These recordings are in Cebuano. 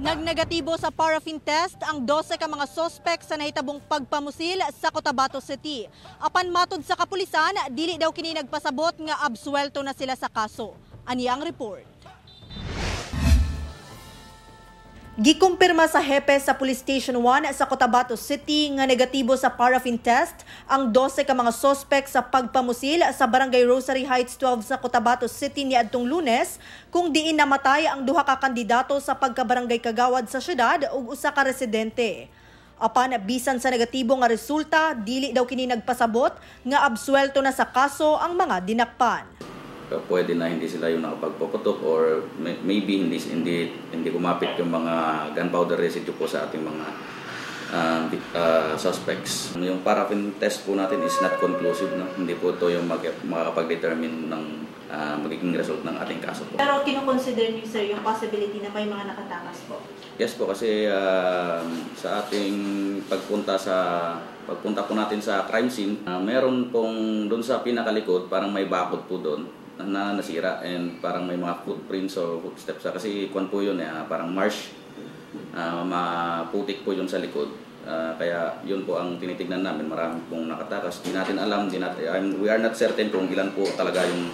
Nagnegatibo sa paraffin test ang 12 ka mga sospek sa nahitabong pagpamusil sa Cotabato City. Apan matod sa kapulisan, dili daw kini nagpasabot nga absuelto na sila sa kaso. Ani ang report. Gikumpirma sa hepe sa Police Station 1 sa Cotabato City nga negatibo sa paraffin test ang 12 ka mga sospek sa pagpamusil sa Barangay Rosary Heights 12 sa Cotabato City niadtong Lunes, kung diin namatay ang duha ka kandidato sa pagkabarangay kagawad sa syudad ug usa ka residente. Apan bisan sa negatibo nga resulta, dili daw kini nagpasabot nga absuelto na sa kaso ang mga dinakpan. Pwede na hindi sila yung nakapagpaputok or maybe hindi hindi hindi kumapit yung mga gunpowder residue po sa ating mga suspects. Yung paraffin test po natin is not conclusive, no? Hindi po ito yung makakapag-determine ng magiging result ng ating kaso po. Pero kino-consider niyo, sir, yung possibility na may mga nakatakas po? Yes po, kasi sa ating pagpunta po natin sa crime scene, meron pong doon sa pinakalikod, parang may bakod po doon na nasira and parang may mga footprints o footsteps, kasi kwan po yun eh, parang marsh, maputik po yun sa likod. Kaya yun po ang tinitignan namin, marami pong nakatakas. Di natin alam, we are not certain kung ilan po talaga yung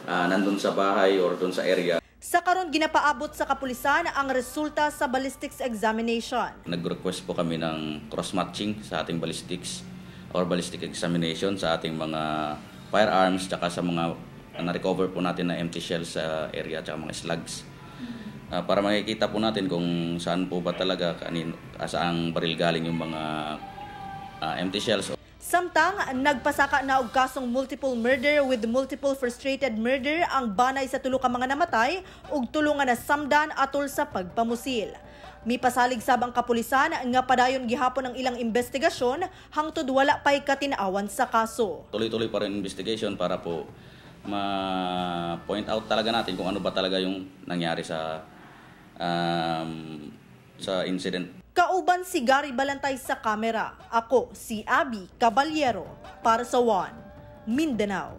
nandun sa bahay or dun sa area. Sa karon, ginapaabot sa kapulisan ang resulta sa ballistics examination. Nag-request po kami ng cross-matching sa ating ballistics or ballistic examination sa ating mga firearms tsaka sa mga na-recover po natin na empty shells sa area tsaka mga slugs. Para makikita po natin kung saan po ba talaga, saang baril galing yung mga empty shells. Samtang nagpasaka na og kasong multiple murder with multiple frustrated murder ang banay sa tulo ka mga namatay ug tulo nga nasamdan atol sa pagpamusil. Mipasalig sab ang kapulisan nga padayon gihapon ang ilang investigasyon hangtod wala pay katin-awan sa kaso. Tuloy-tuloy pa rin investigation para po ma-point out talaga natin kung ano ba talaga yung nangyari sa incident. Kauban si Gary Balantay sa kamera. Ako si Abby Caballero para sa One Mindanao.